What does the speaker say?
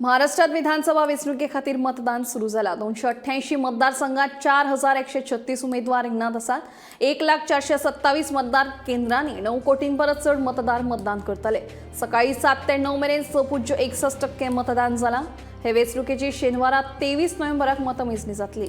महाराष्ट्रात विधानसभा वेंचणुके खातीर मतदान सुरू जाला. 288 मतदारसंघात 4136 उमेदवार रिंगणात आसात. 1,00,427 मतदार केंद्रांनी 9 कोटीं परस चड मतदार मतदान करतले. सकाळी 7 ते 9 मेरेन 6.61% मतदान जालां. हे वेंचणुकेची शेनवारा 23 नोव्हेंबराक मतमेजणी जातली.